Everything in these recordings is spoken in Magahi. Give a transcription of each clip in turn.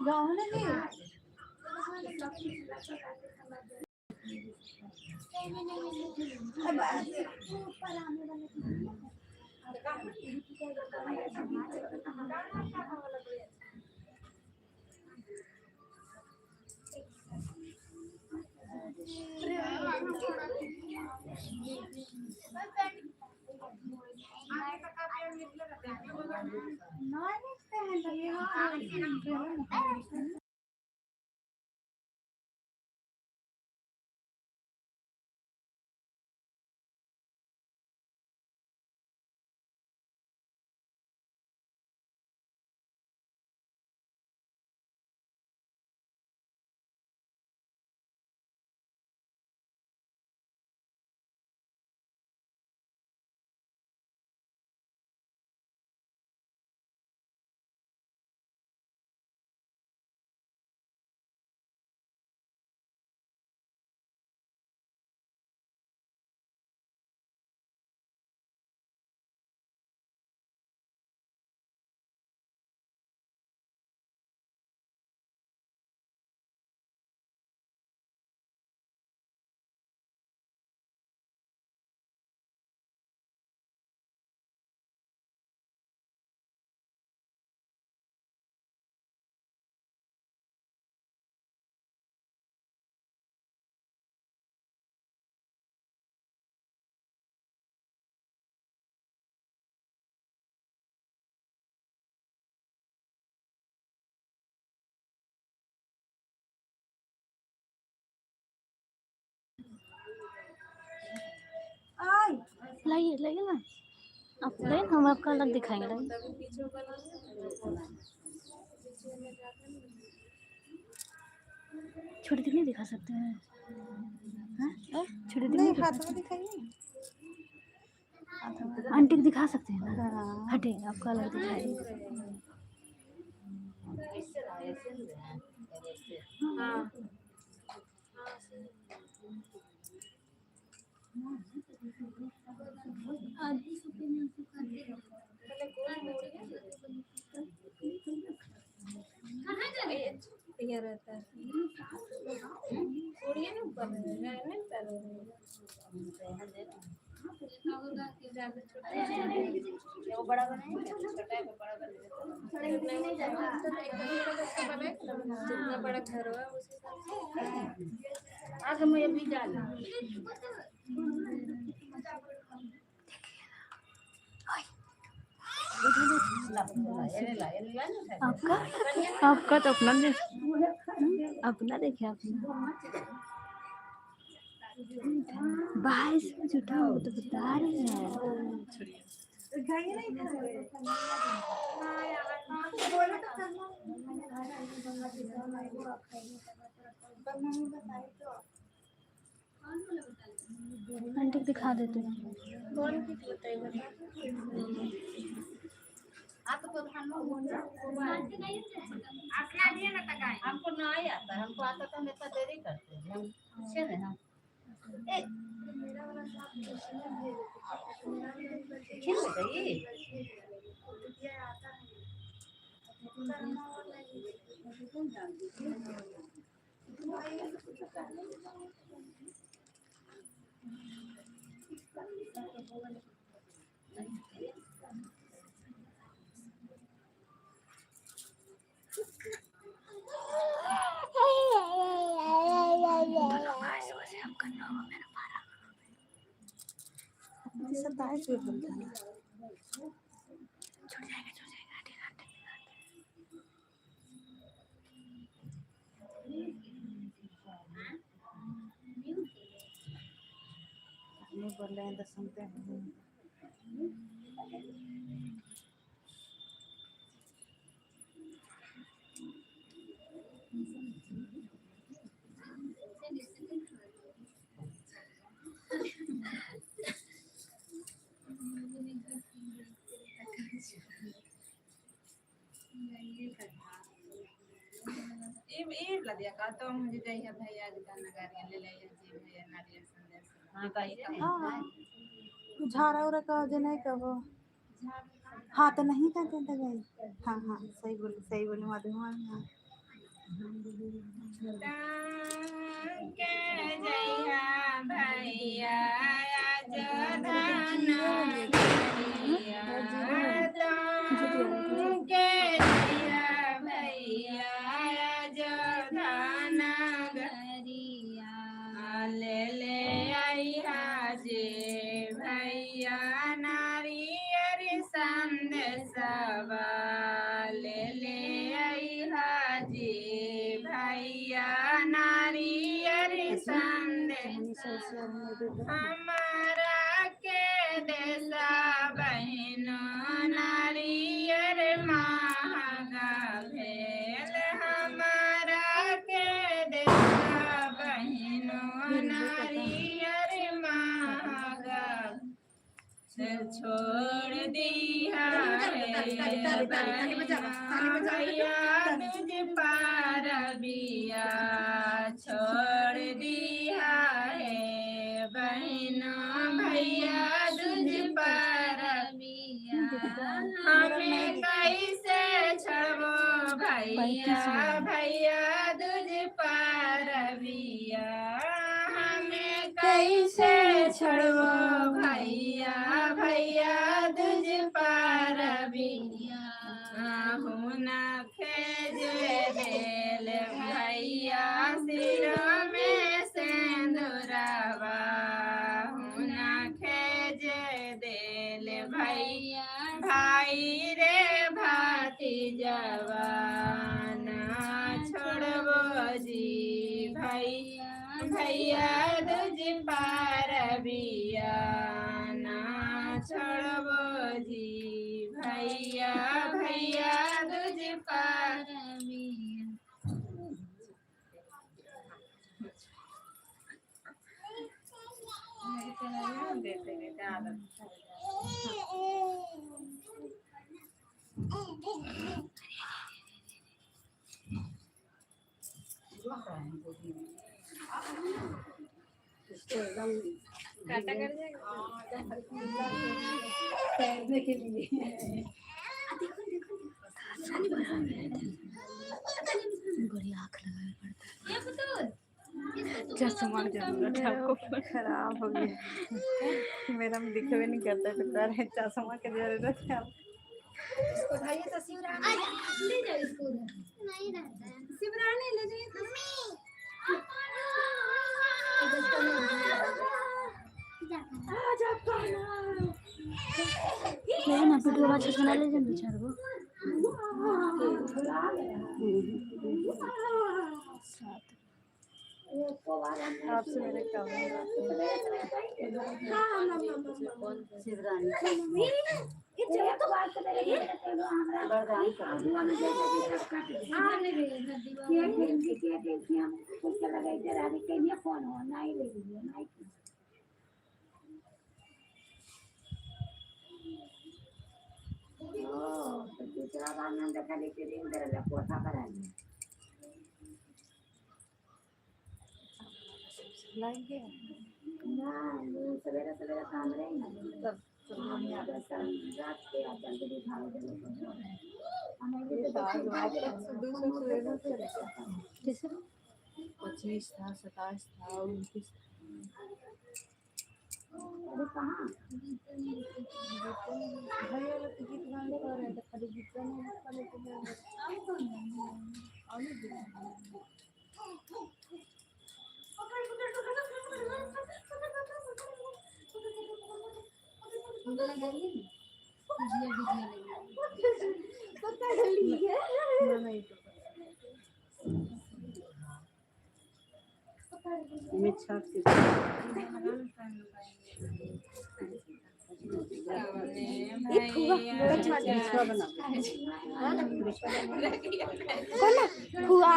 गाँव लगी लाइए लाइए ना आप लाइए, हम आपका अलग दिखाएंगे। छोटी दी नहीं दिखा सकते हैं? छोटी दी नहीं हाथ में दिखाइए, आंटी को दिखा सकते हैं ना? हटे, आपका अलग दिखाएंगे। रहता है जितना बड़ा घर हुआ उस हिसाब से भी डालना। आपका आपका तो अपना देख, अपना देखिए, अपना बारिश में झूठा हो तो बता रहे हैं। आंटी दिखा देते हैं। हमको नहीं आता, हमको आता तो हम इतना देरी करते हैं, हम पूछे ना। छूट जाएगा, छूट जाएगा। बोल रहे हैं तो सुनते हैं। तो मुझे जाइए भैया ले ले भैया नारियल संदेश। हाँ झाड़ा उड़ा का जे नहीं कहो हाँ तो नहीं कहते थे गए। हाँ हाँ सही बोले, सही बोले मधुआ। हाँ के जइहा भैया आज धन के जइहा भैया आज धन गरिया ले ले आइहा जे भैया नारियर संदेशवा ले ले आइहा जे भैया नारियर संदेश हमारा के देशा बहन नारियर महंगा भेल हमारा के देशा बहन नारियर महंगा से छोड़ दिया है भैया तुझ पार बिया छोड़ दिया है बहना भैया तुझ पार बिया हमें कैसे छोड़ो भैया भैया तुझ पार बिया हमें कैसे छोड़ो भैया भैया तुझ पार बिया हुना खेजे देल भैया सिर में सिंदूरवा हुना खेजे देल भैया भाई रे भातीजवा ना छोड़बो जी भैया भैया तुझ पार बिया ना छोड़बो जी भैया भैया तुझ पार बिया। तैरने के लिए। बड़ी आँख लगाना पड़ता है। चश्मा की जरूरत है आपको। खराब हो गया मेरा में दिखवे नहीं करता है, तो कह रहे हैं, चश्मा की जरूरत है आपको। इसको भाई तो शिवरानी ले जाओ इसको उधर। नहीं रहता है। शिवरानी ले जाइए। ले ना वीडियो वाला चश्मा ले जाना चार गो। सात। आपसे मेरे कम है। लग गया तब तो ये दाग वापस 200 सवेरे चले गया। जैसे 25 था, 27 था, 29 था। भैया लोग तो गीत गाने कर रहे थे, खाली गीत गाने खाली तो और नहीं गीत गाने। ना नहीं तो फुआ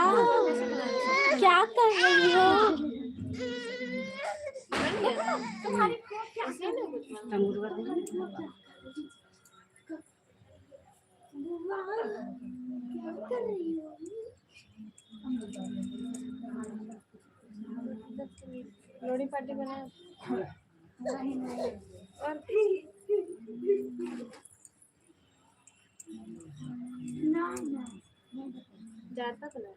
क्या कर रही हो? क्या कर रही हो? लोड़ी पार्टी बना। और जाता कलर।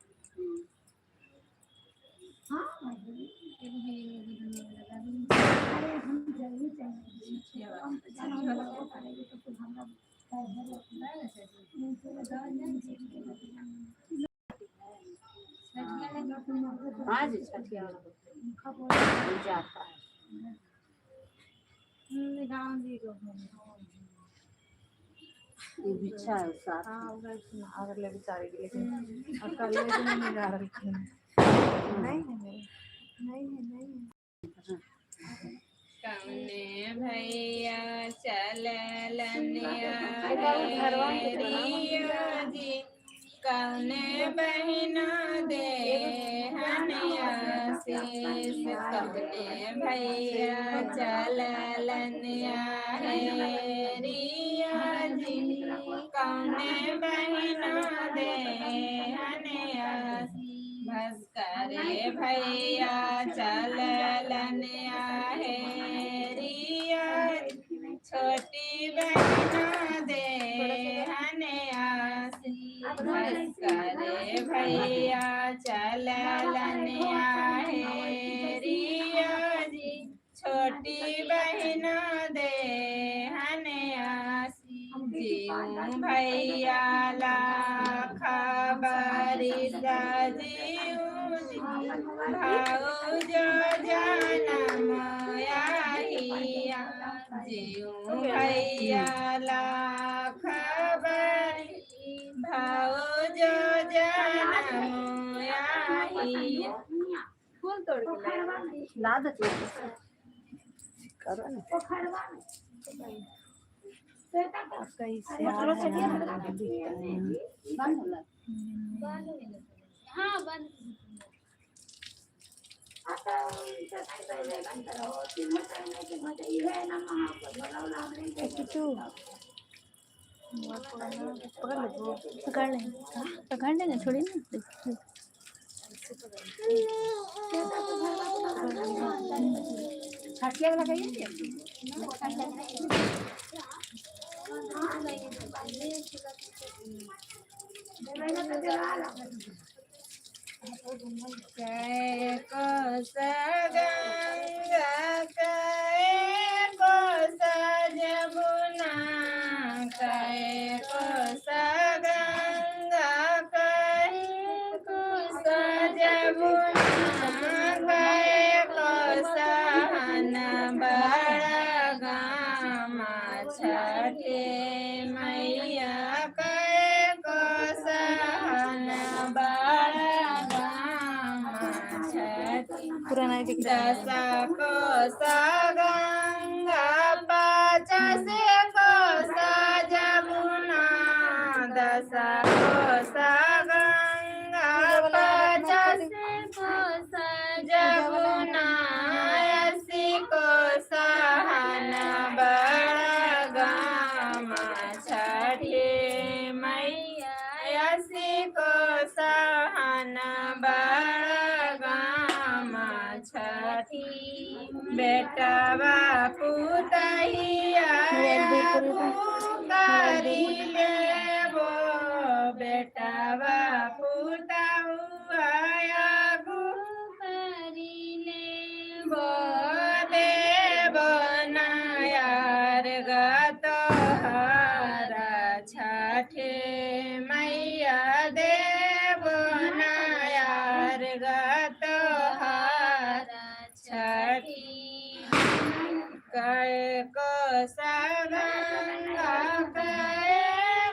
हाँ जी, छठिया जाता है। गांधी को ये बिछा है साथ। हाँ, अगर ले बेचारे की, लेकिन अकल ले भी नहीं जा रही। नहीं है मेरे, नहीं है, नहीं है। कौने भैया चलनिया जी, कौने बहिना दे आशीष, कौने भैया चलनिया रिया जी, कौने बहिना दे भस्करे भैया चलनिया हे रिया, छोटी बहना दे भस्करे भैया चलनिया हे रिया जी, छोटी बहना दे जीऊ भैया लाख बारिश जीऊ भाऊ जो जनम आहिया, जीऊ भैया लाख बारिश भाऊ जो जनम आहिया। फूल तोड़ के लाए। ला दे करो ना। कैसे आ रहा है? बंद होला। हाँ, बंद। किटू पकड़ लो। पकड़ लेंगे, पकड़ लेंगे, छोड़िए ना। छठिया वाला कहिए। कै कोस गंगा, कै कोस जमुना, कै कोस गंगा, कै कोस जमुना, कै कोस हन बड़ गामा छठे मैया, कै कोस हन बड़ गामा छठे। पूरा नहीं दिख रहा है। दस कोस गंगा, पाँच से कोस जमुना, दस कोस गंगा, पाँच से कोस जमुना, अस्सी कोस हन बड़ गामा छठे मैया, अस्सी कोस हन बड़ गामा छठी। बेटवा पुतहिया करी लेबो, बेटवा पुतहुआ करी लेबो, देव नायर गत हरा छठे मैया, देव नायर गत हरा छठी। कै कोस गंगा, कै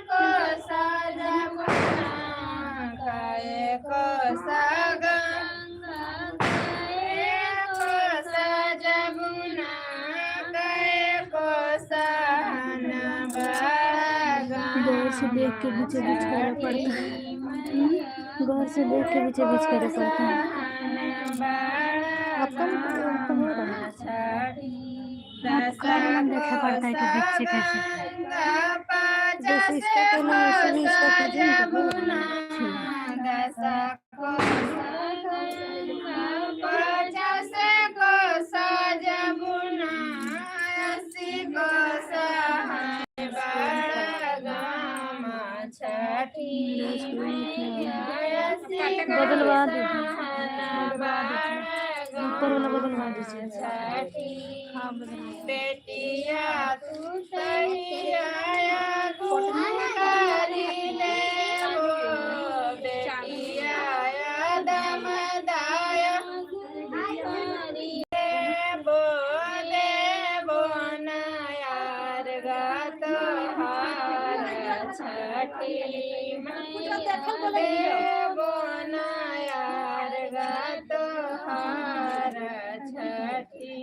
कोस जमुना, कै कोस गंगा, कै कोस जमुना, कै कोस हन गौर से देख के बीचे बीच करे पड़ता है। गौर से देख के बीचे बीच करे पड़ता है। आपका भी तो हो रहा है। आपका मन देखे पड़ता है कि बच्चे कैसे। जैसे इसका करना है, वैसे भी इसका कीजिए ना तो हो रहा है। दस पचास कोस जमुना, अस्सी कोस बड़ गामा छठी मैया। बदलवा दीजिए, ऊपर वाला बदलवा दीजिए। हाँ बदलवा। बेटिया तू सही आया करी ले वो बेटिया दम दाया बोले बोना यार गात हार छठी मैया बोना यार गात हार छठी।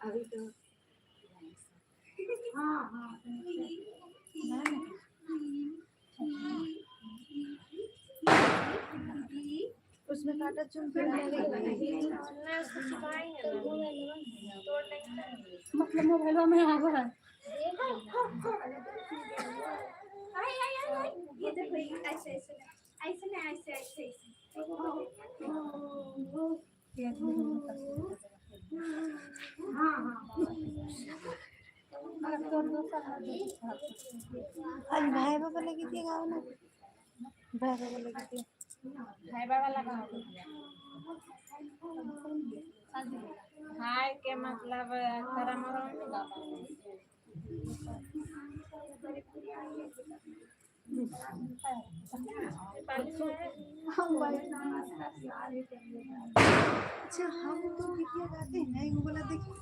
अभी तो उसमें काटा चुन के मतलब मोबाइल में आवा है। ये देखो ऐसे ऐसे ऐसे ना ऐसे ऐसे ऐसे। आज भाई बाबा लगी थी गाँव ना, भाई बाबा लगी थी। भाई बाबा लगा हाय के मतलब करम वरम में गावा। अच्छा हम तो गीतिया गाते हैं ना, एगो वाला देखिए।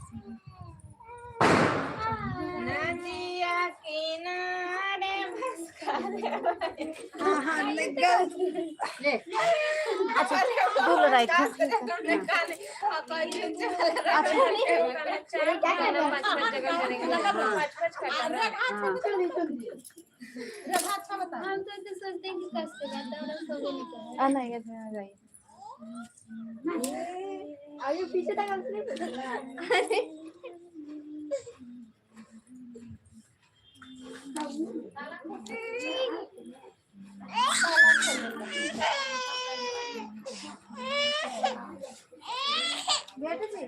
नदिया किनारे भसकारे। हाँ हाँ लग ले अच्छा बोलो राइट। हम तो ऐसे सोचते हैं कि कष्ट जाता है और हम सोने नहीं करते। आना है आ जाइए। अभी पीछे तक हमसे नहीं पता। बेटा जी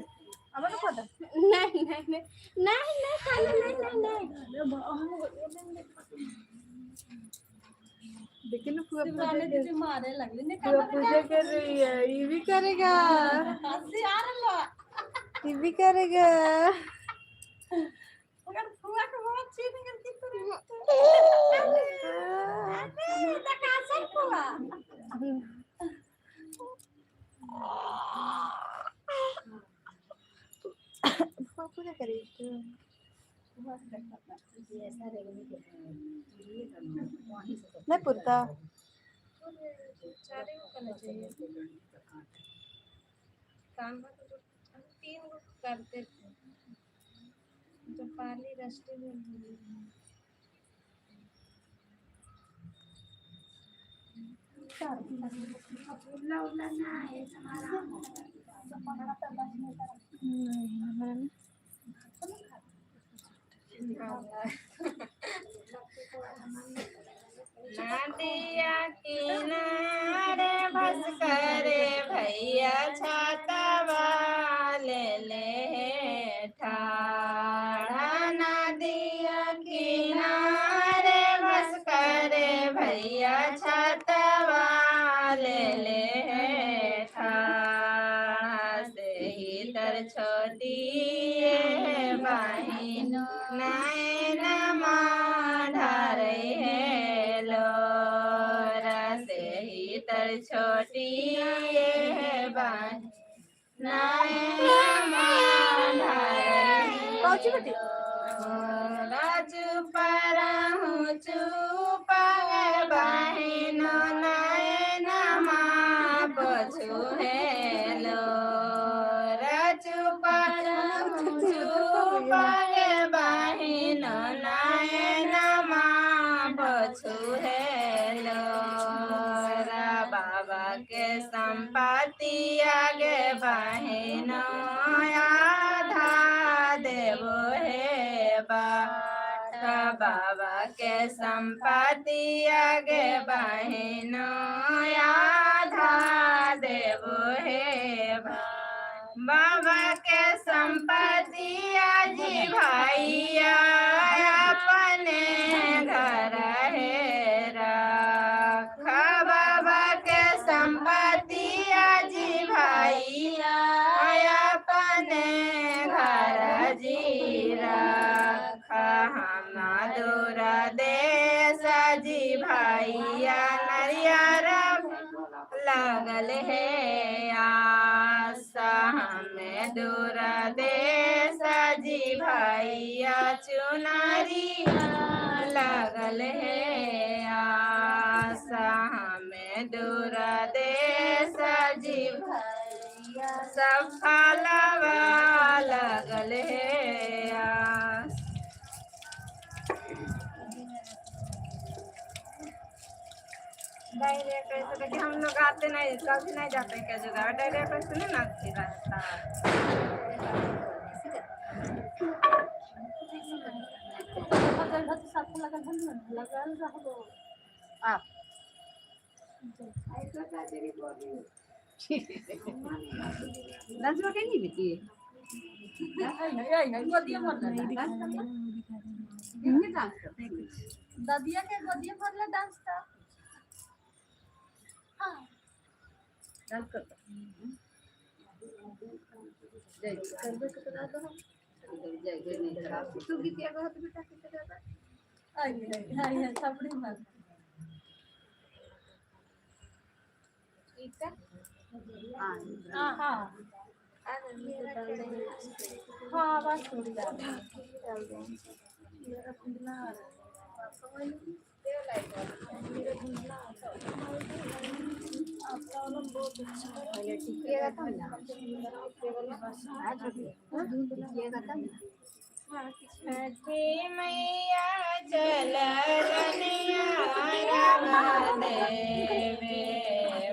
अब ना पता नहीं नहीं नहीं नहीं नहीं खाना नहीं नहीं नहीं। देखिए ना पूरा पूजा कर मारे लगले पूरा पूजा कर रही है, ये भी करेगा, हंसी आ रहा ये भी करेगा। अगर फुआ के बहुत चीज निकल की तो फुआ फुआ पूजा करेगी तो। नहीं पुरता। कान्हा को जो हम 3 गो करते थे तो पाली रास्ते में नहीं हमारा नहीं। नदिया किनारे भस करे भैया छाता वाले ले ठाड़ा। नदिया किनारे भस करे भैया छाता वाले ले ठाड़ा। से ही तर छोटी बहिन नैन ढारे है लोरा। से ही तर छोटी बहिन नैन ढारे कौची बेटी? राजू परहु चुप बहिन नैन पछु हेलो। राजू परहु चुप बहिन नैन पछु हेलो। रा बाबा के संपत्ति आगे बहिन आधा देवो हे बाट। बाबा के संपत्ति आगे बहिन आधा देवो हे बाबा के संपत्ति आजी भैया अपने घर हे रख। बाबा जी रखा हम दूर देश जी भैया नरियर लगल है आशा हमें दूर देश जी भैया चुनरी लगल है आशा हमें दूर देश जी भैया सब फलवा लगल है आस। डायरिया कैसे देखिए हम लोग आते नहीं, कभी नहीं जाते हैं क्या जगह डायरिया कैसे नहीं ना अच्छी रास्ता। डांस में कहीं बेटी दादिया के गोदिया भरला डांस था। डांस करता तू गीतिया कहत बेटा किसे गाता। आई आई आई सबड़ी मत हाँ हाँ हाँ बस थोड़ी छठी मैया चल देवे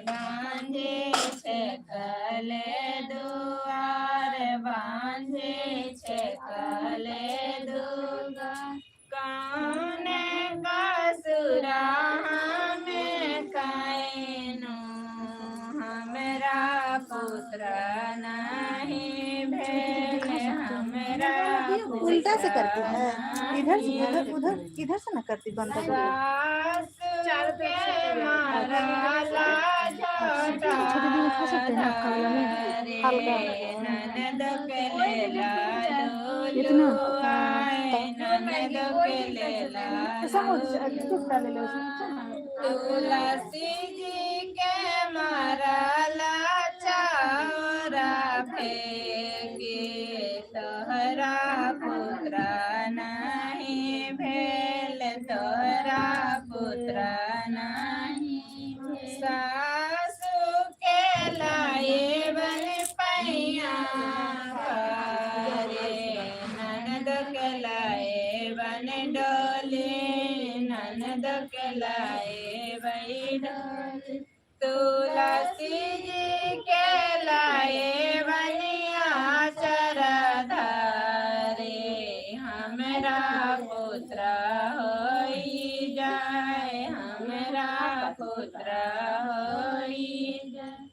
बांधे छकले दुआर बांधे छकले दुआर कौन कसुरा हमें कैनो हमरा पुत्र नहीं भेल हमरा उल्टा से करती है, इधर से उधर उधर इधर से ना करती बंद कर। सासु के मारला छोटे दिन खा सकते हैं ना खाना में हल्का। ननद के लेला इतना? आए ननद के लेला ऐसा हो चुप कर ले उसमें। तुलसी जी के मारला चारा फेंके तोहरा पुत्र नहीं भेल तोहरा पुत्र नहीं सासु के लाए बन पैया करे ननद के लाए बन डोले ननद के लाए बई डोले तुलसी जी के लाए बनिया चरधारे हमरा पुत्र होई जाए हमरा पुत्र होई जाए।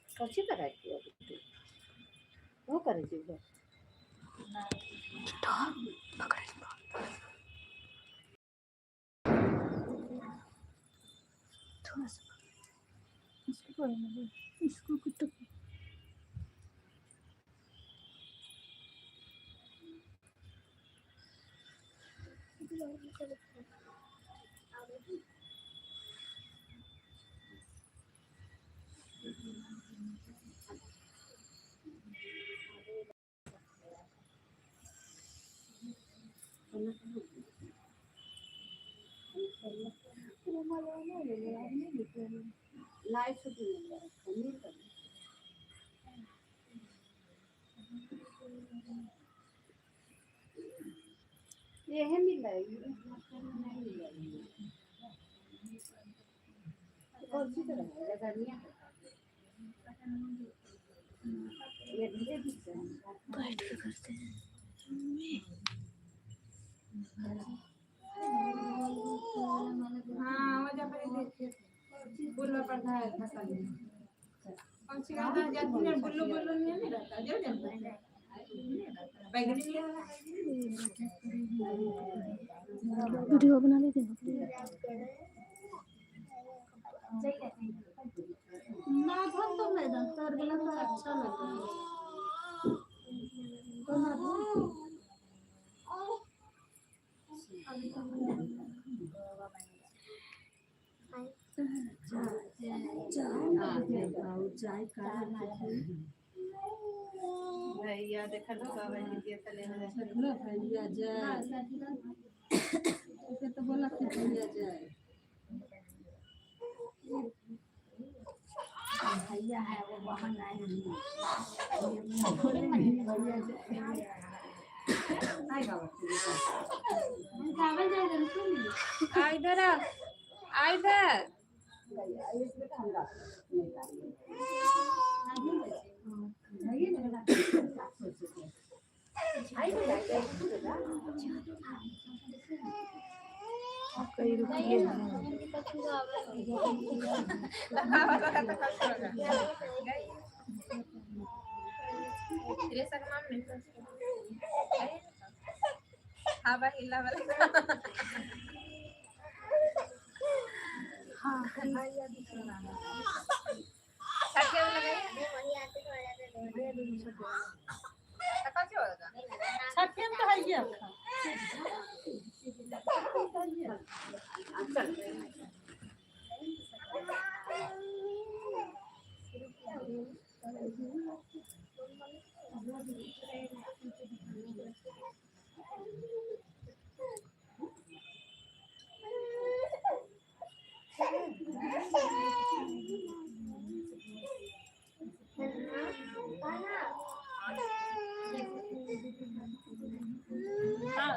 कौची तरह की वो करे जी थोड़ा सा इसको पकड़ना, इसको कुछ तो लाइट छुट्टी मिल जाए। ये है मिल रहा है नहीं मिल रहा है कौन सी तरह है गर्मियाँ ये धीरे धीरे बैठ के करते हैं। हाँ, वो जब पर देखे पुल पर था फसल कौन सी जाती है? बुल्लू बुल्लू नहीं रहता जो जानता है बैगनी। वीडियो बना लेते हैं। ना तो मैदान तर वाला तो अच्छा लगता है। तो ना भैया देखल होगा भैया तले में। भैया जाए तो बोला कि भैया जाए। भैया है वो बहन आए। इधर आ, इधर। कहीं रुकिए।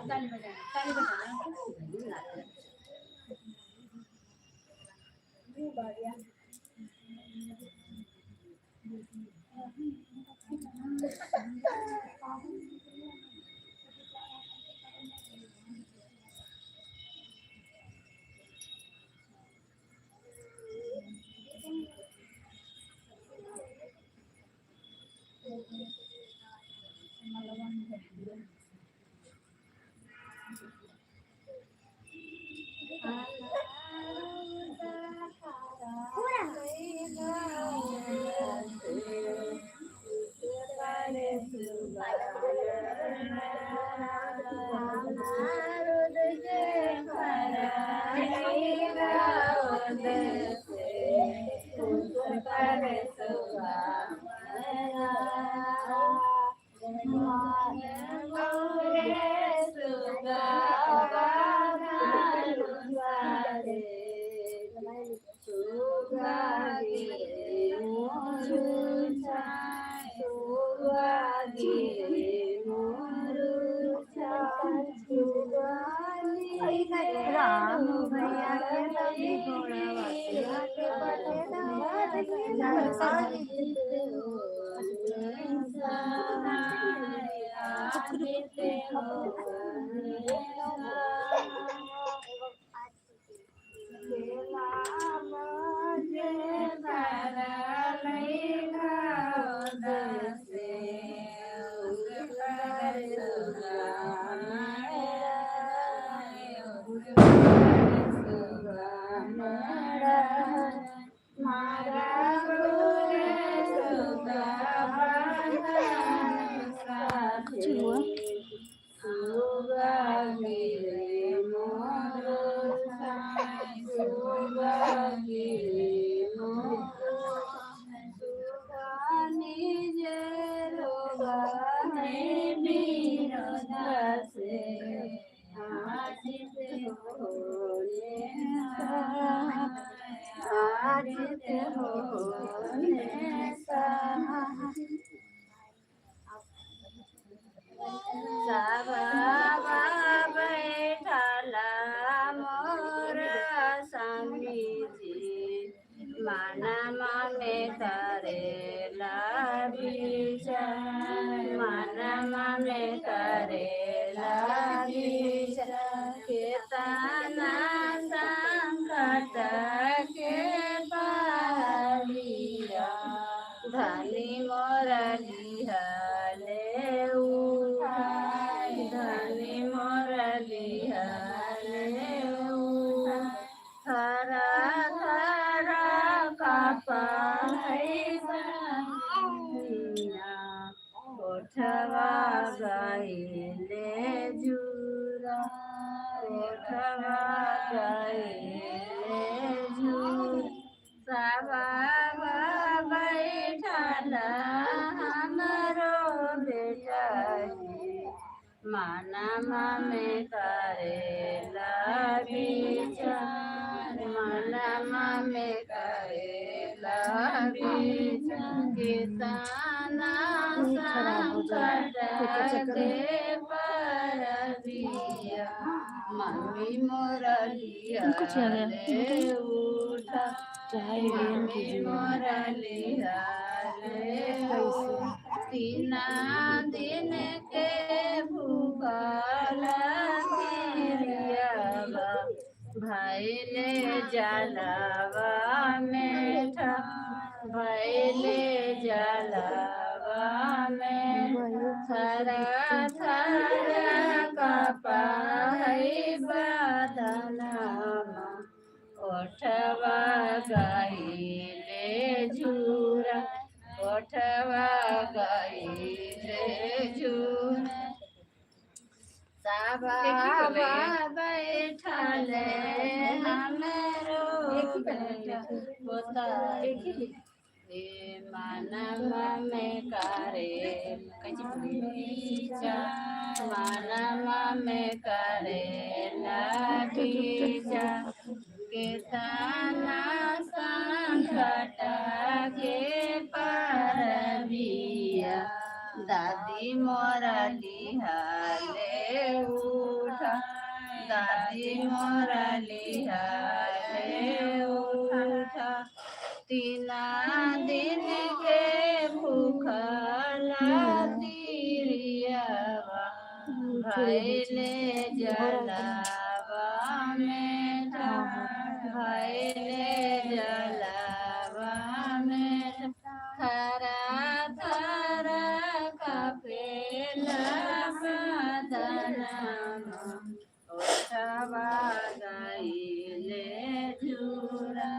ताली बजाना, ताली बजाना। राम भैया के लगी घोड़ावा के कुछ हुआ। है बहिनिया, ओठवा गईले जुरा, ओठवा गईले जुरा। सभा बैठल हमरो बेटा जी, मनमा में करेला विचार, मनमा में करेला विचार। कितना खराब हो जाए संकट के परबिया, मम्मी मोरलिया कुछ आ गया। ले उठा, चाय लेन मम्मी कीजिए। मोरलिया ले उठा। तीना दिन के भूखल तिरियावा, भैले जलावा मेठा, भैले जलावा में थरा थरा कपाई बदनामा, ओठवा गईले झूरा, ओठवा गईले झूरा। सभा बैठल हमरो बेटा पोता, ए मनवा में करे विचार, मनवा में करे विचार। केतना संकट के परबिया, दादी मोरा लिहाले उठा, दादी मोरा लिहाले उठा। तीना दिन के भूखल तिरियावा, भैले जलावा मेठा, भैले जलावा मेठा। थरा थरा कपेला बदनामा, ओठवा गईले झूरा,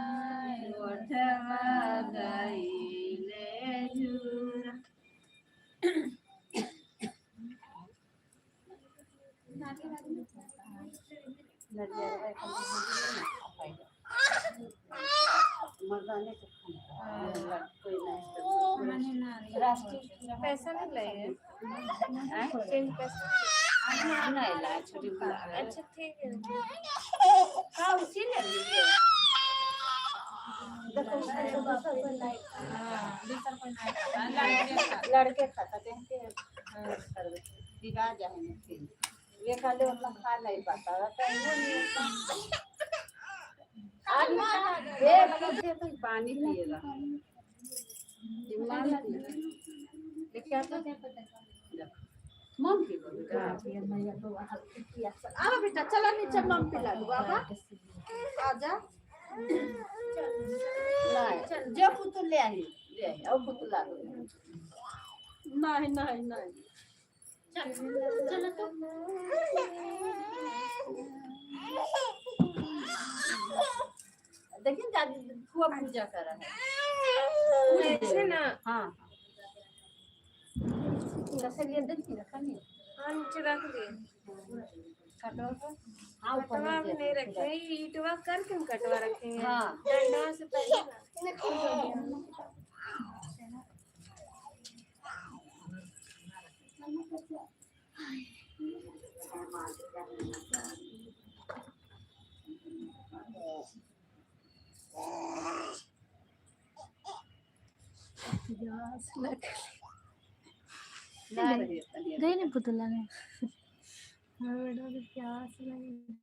ओठवा गईले झूरा। मर्दाने से खाना कोई नहीं। राष्ट्रीय पैसा नहीं लगेगा, चेंज पैसा। नहीं ला छोटी बुला। अच्छा ठीक है। हाँ उसी ले लीजिए। देखो उसमें तो दूसरा कोई नहीं, लड़के खाता देखते हैं बिगा जाए ना, फिर ये खा ले, उतना खा नहीं पाता रहता है वो नहीं होता। आदमी एक तो पानी पिएगा, दिमाग लेके आता मम पी बेटा। आवा बेटा, चला नीचे, मम पिला दो बाबा, आजा। नहीं जो पुतुल ले आई, ले आई और पुतुल ला दो। नहीं नहीं नहीं, चल चलो तो। देखिए दादी फुआ पूजा कर रहा है। ऐसे ना। हाँ कैसे लिए देखिए रखा नहीं। हाँ नीचे रख दिए। कटवा को हाँ ऊपर कटवा नीचे भी नहीं रखे, ये ईटवा करके हम कटवा रखेंगे। हाँ। डंडवा से पहले ना। प्यास लग नहीं गई नहीं पुतला ने। हाँ बेटा को प्यास लगी।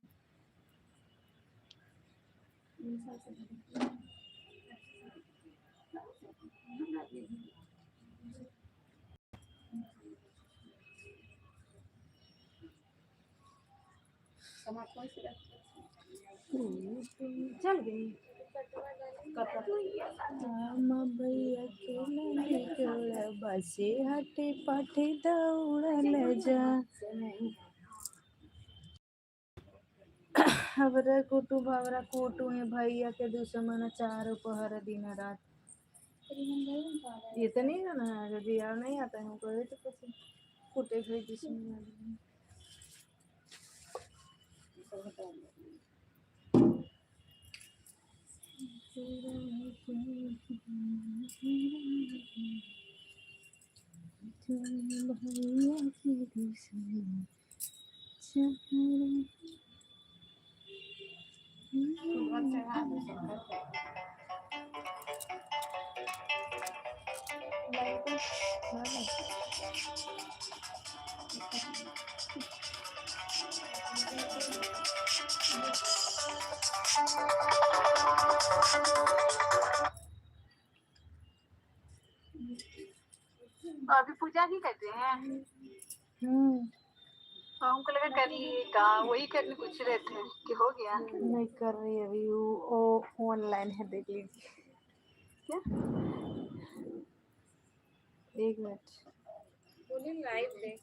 चल गई। राम भैया के लगे जोड़ा बसे हटे पाठे दौड़ल जा। हमरा कुटुम्ब, हमरा कुटु है भैया के दुश्मन चारों पहर दिन रात। इतनी ना ना यदि यार नहीं आता है हमको ये तो कुछ कुटे हुए जिसमें अभी पूजा ही कर रहे हैं। हमको लगा कर लिए का, वही करने पूछ रहे थे कि हो गया। नहीं कर रही अभी वो ऑनलाइन है, देख लीजिए। क्या? एक मिनट बोली लाइव देख।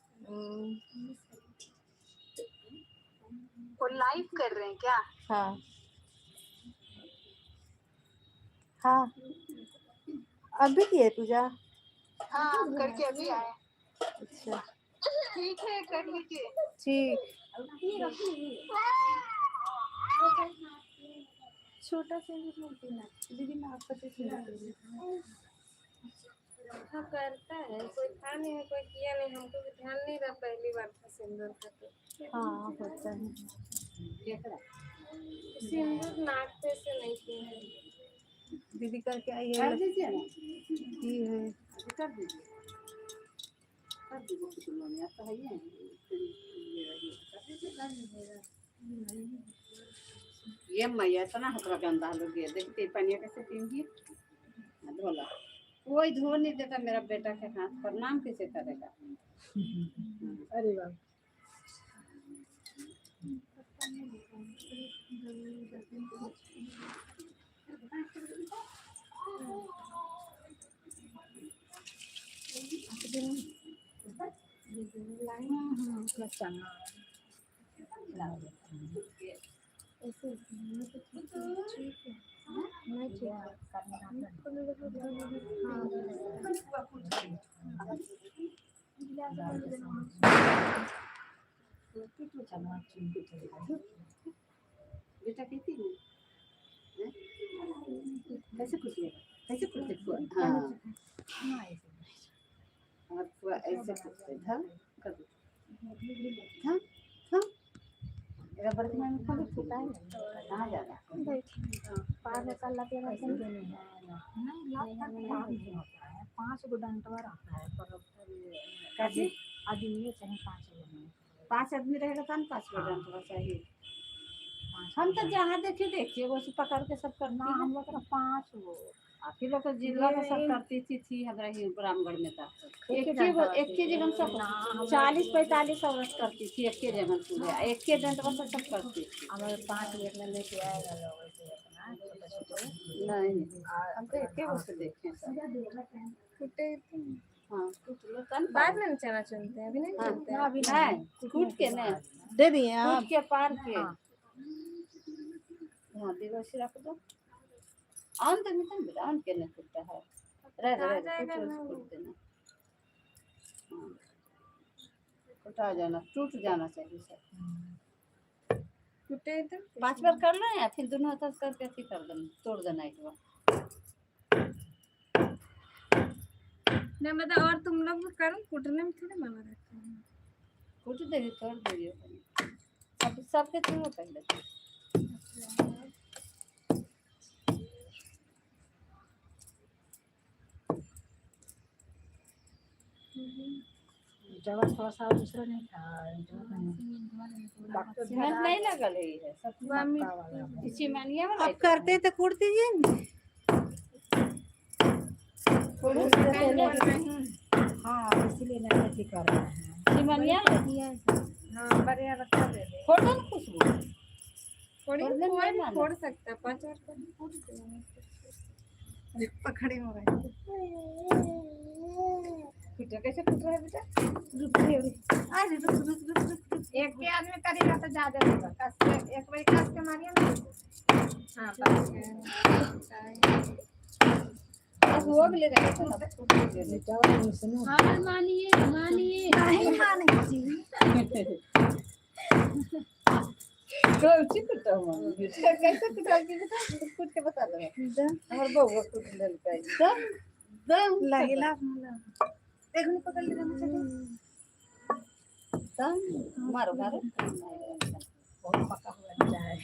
वो लाइव कर रहे हैं क्या? हाँ हाँ अभी की है पूजा। हाँ करके अभी आए। अच्छा ठीक है कर लीजिए। ठीक। छोटा सिंदूर नहीं दीदी, मैं आपका सिंदूर। हाँ करता है, कोई था नहीं है, कोई किया नहीं, हमको भी ध्यान नहीं रहा, पहली बार था सिंदूर का तो। हाँ होता है। सिंदूर नाक पे से नहीं किए हैं। दीदी करके आई है। कर दीजिए ना। की है। कर दीजिए, कर दीजिए। मम्मी आप तो है ही। ये मैया इतना हतरा गंदा लोग ये देखते पानी कैसे पीऊँगी। धोला कोई धो नहीं देता मेरा बेटा के हाथ पर, नाम कैसे करेगा। अरे बाप। बेटा कहती है कैसे कुटिएगा, कैसे कुटते। हाँ और पूरा ऐसे कुटते धम कर दो धम धम। मेरा बर्तन में खोलो कहाँ जाना पार निकाल लाते हैं। नहीं 5 गो डंटवा रहता है पर काजी आदमी चाहिए 5 गो। 5 आदमी रहेगा तब 5 गो डंटवा चाहिए। हम तो जहाँ देखिए देखिए वो से पकड़ के सब करना। हम लोग 5 गो आप ही लोग जिला में सब करती थी हमारा ही रामगढ़ में था। एक जगह सब 40-45 औरत करती थी, एक जगह पूरे एक डंटवा से सब करती थी। हमारे 5 गो लेके आएगा लोग ऐसे अपना छोटे छोटे। नहीं हम तो एक ही से देखे सब। हाँ बाद में चना चुनते हैं, अभी नहीं चुनते हैं। अभी नहीं कूट के नहीं दे दिए आप कूट के पार के। हाँ दिवस रख दो ऑन तो नहीं बेटा, ऑन के नहीं कुटता है। रह रह कुट देना, कुटा जाना टूट जाना चाहिए सब। टूटे तो 5 बार कर लो या फिर दोनों हाथ से करके अथी कर देना, तोड़ देना एक बार। नहीं मतलब और तुम लोग भी करो, कूटने में थोड़ी मना रहता है। कूट देगी तोड़ देगी सब सबके तोड़ो पहले। जवा थोड़ा सा दूसरा नहीं था। सीमेंट नहीं लगल है सब सीमेंटिया वाला। आप करते तो कूट दीजिए। हाँ इसीलिए नहीं अथी कर रहे हैं। सीमेंटिया हाँ बढ़िया रखा दे दे। फोड़ दो ना खुशबू। फोड़ी कोई भी फोड़ सकता है, 5 बार फोड़ दे। पकड़े हो रहे। कैसे फूट रहा है बेटा? रुक अरे रुक रुक रुक रुक रुक। एक के आदमी करेगा तो ज्यादा होगा। कस के एक बार कस के मारिए ना। हाँ बस। हो गेले रहे तो हो गेले। हाँ मानिए मानिए। नहीं माने जी। कौची कुटो मम्मी, कैसे कुटा के बेटा, कुट के बता दो। हमर बउआ कुट लेलकै दम दम। लगेला मला एक मिनट पकड़ ले रहा चलो। दम मारो मारो। बहुत पका हुआ ईंटा है।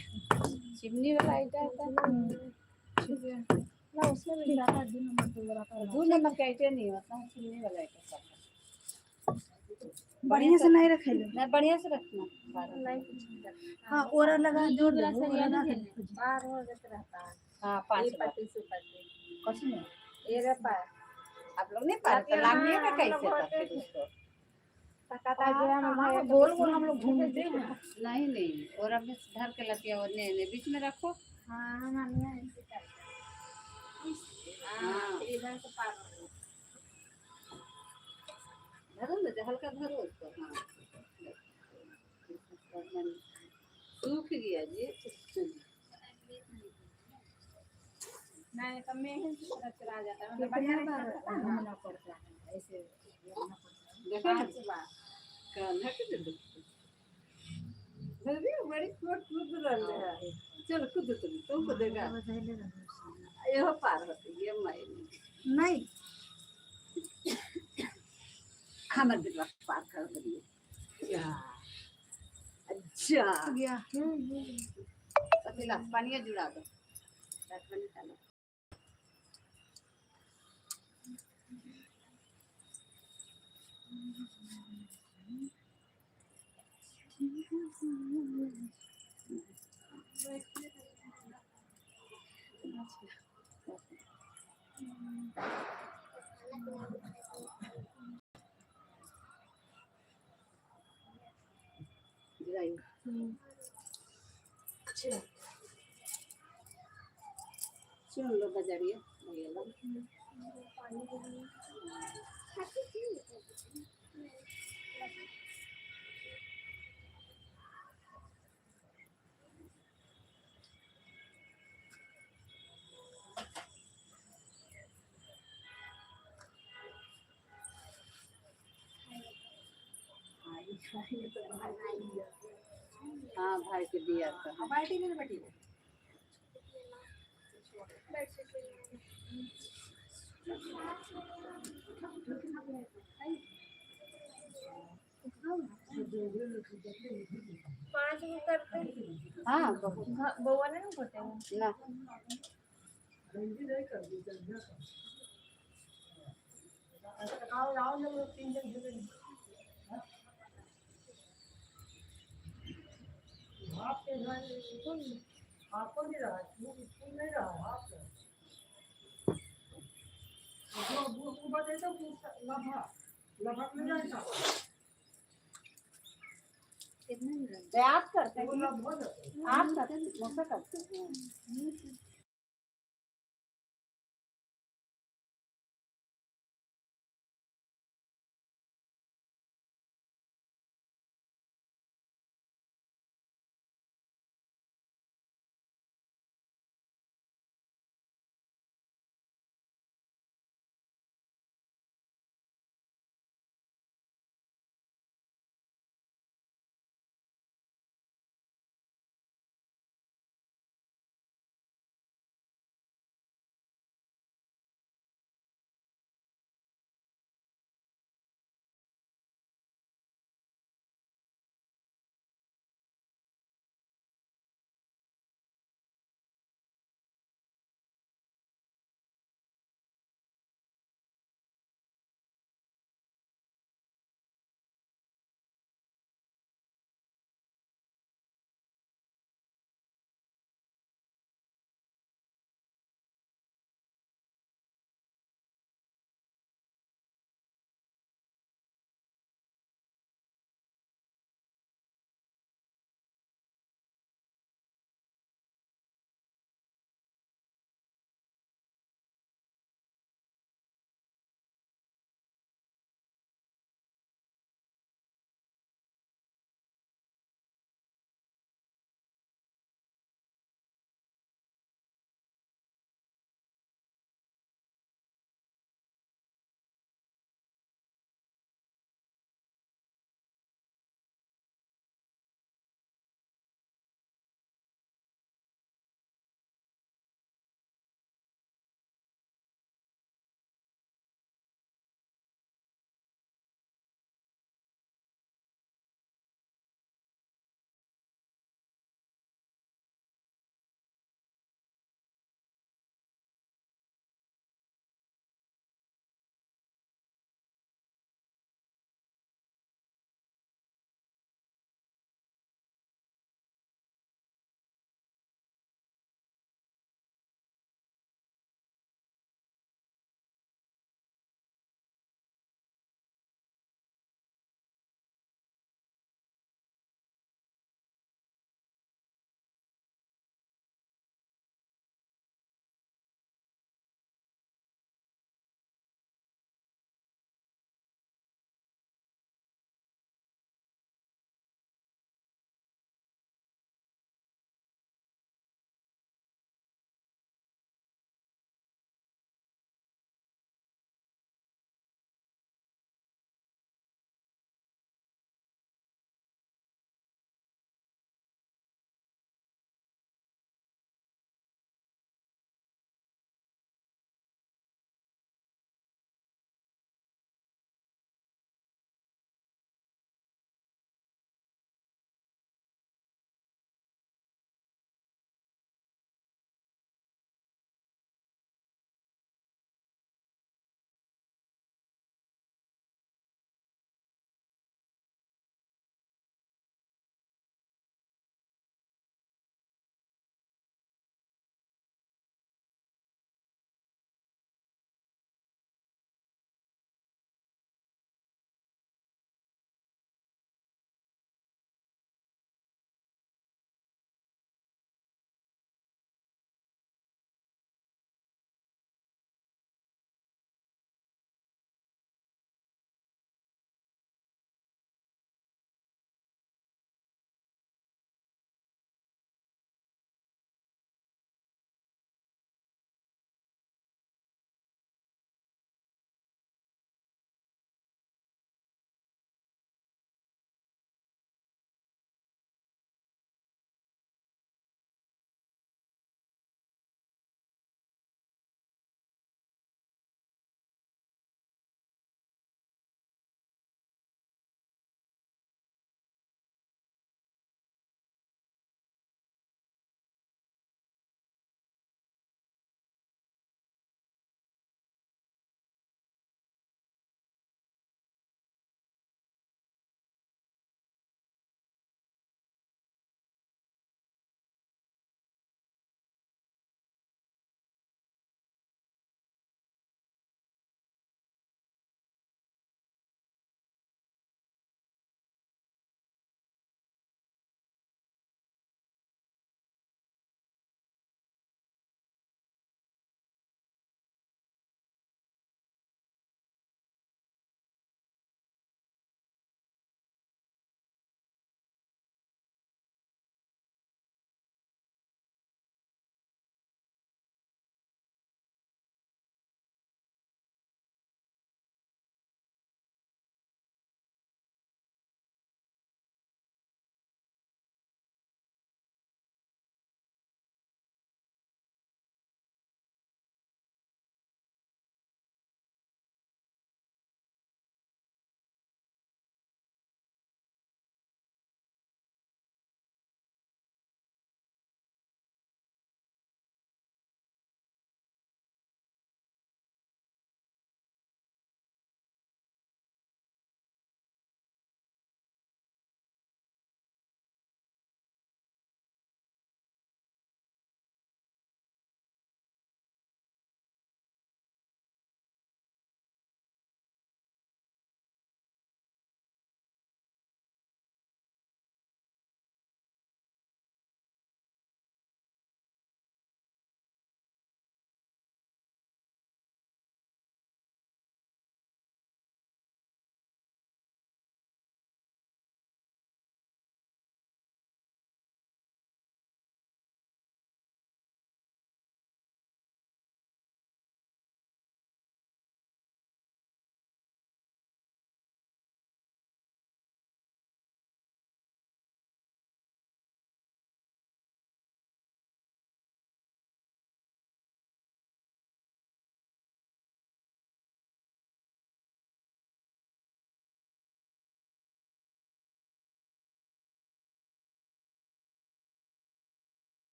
चिमनी वाला ईंटा है। ना उसमें भी गिराता है, 2 नंबर पे गिराता है। 2 नंबर का ईंटे नहीं होता है, चिमनी वाला ईंटा सब। बढ़िया से नहीं रखे। नहीं, बढ़िया से रखना। हाँ, ओरा लगा जोड़ दो, ओरा लगा के। पार हो जाते रहता है। हाँ, पाँच बार। पट्टी से पट्टी। कुछ नहीं। ये रे पार। आप लोग नहीं पार तो लागिए ना, कैसे तब फिर उसको तकाता गया ना भाई। गोल गोल हम लोग घूमते हैं। नहीं नहीं, और अब धर के लतिया और नहीं नहीं, बीच में रखो। हाँ मानिए, ऐसे करते हैं। हाँ। फिर इधर से पार हो गया। धरो ना, हल्का धरो उसको। हाँ, सूख गया जी। नहीं तो मैं ही पूरा चला जाता है, मतलब बढ़िया कितना नहीं बार करता ना। घूमना पड़ता है, ऐसे घूमना पड़ता है। देखो ना। पाँच बार। कान्हा के दे दो। अरे बड़ी कूद कूद रहले है, चल कूद, तुम तुम कूदेगा। यह पार होती ये मैं। नहीं। हमर बेटवा पार कर दिए। अच्छा। गया। पतीला पानी जुड़ा दो, ढक्कन निकालो। जुड़ाइए। चुन लो बजरिए भैया लोग। हाँ, भाई के दिया था। बाल्टी में बैठी। पाँच गो करते हैं। हाँ, बहुत। बउआ नहीं होते हैं। ना। तो आप करते हैं, आप करते हैं, मौसा करते हैं।